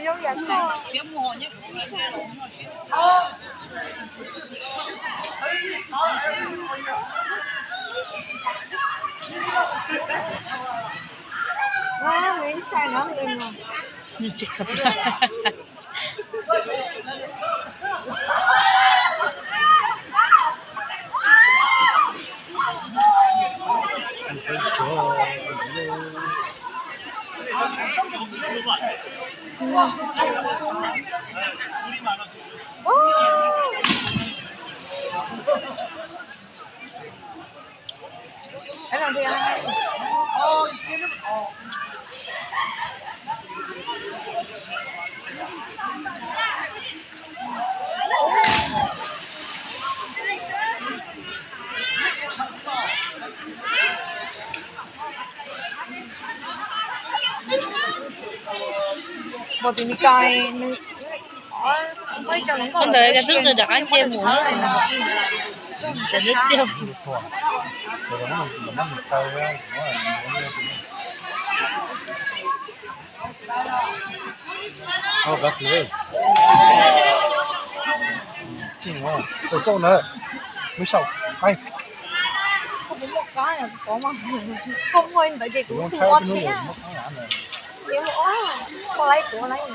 Zoo yam koj. Ua, me ntxhais no li no. Ua ntawd twb nqis rov qab nce mus, tsam twb tiag. Txauj na, mus saum qaib. Koj muaj ntawd ces kuv ua thiab. Koj laib kuv laib.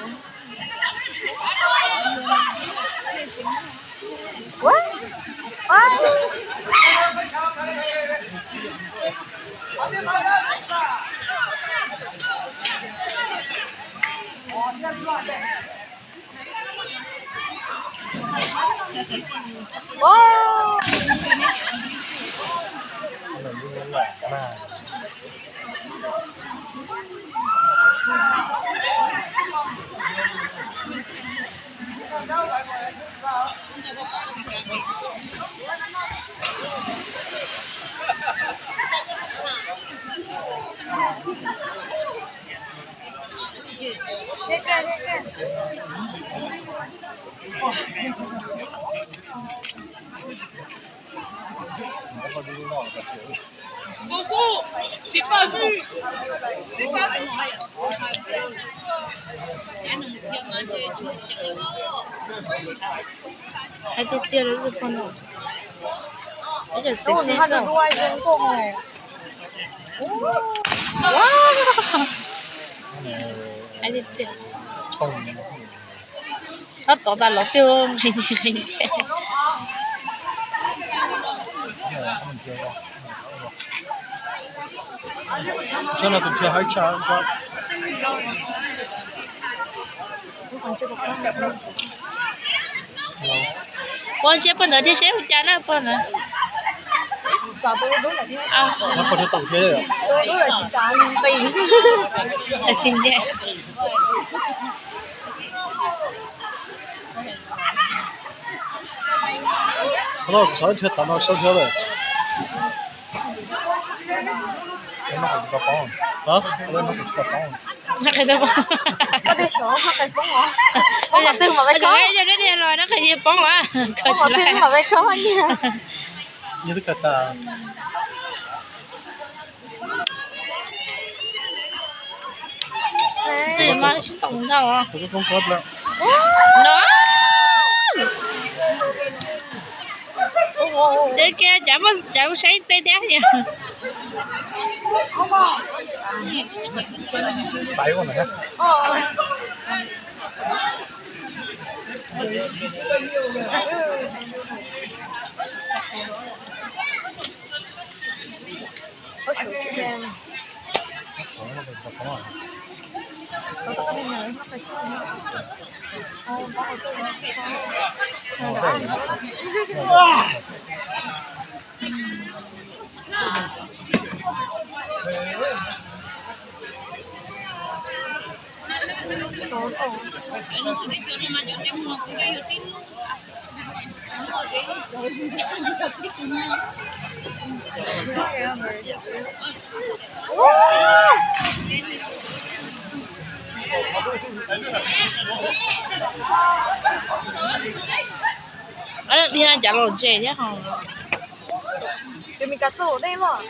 Hais tiag tiag li pog no. Ib co xis xis tuaj. Hais tiag tiag. Tab tom tas los twb nqhis nqhis nqhis. Saib no tus nrhiav hais tshaj. Pog, saib pog ntawd thiab, saib ua cas na pog ntawd. Tsis nce. Kuv xav nrhiav tom no sawv nrhiav lawm. Nab qis tau poob. Nab qis tau poob. Nab qis tau poob. Nab qis tau poob. Nab qis tau poob. Nyias twb kawg tas. Tus koob koob plab. Ces kiag, cas muaj, cas muaj saib tej thiab. Pais ua ntawd. Cas los ntse thiab ho. Tus Meskas txog ua dej los.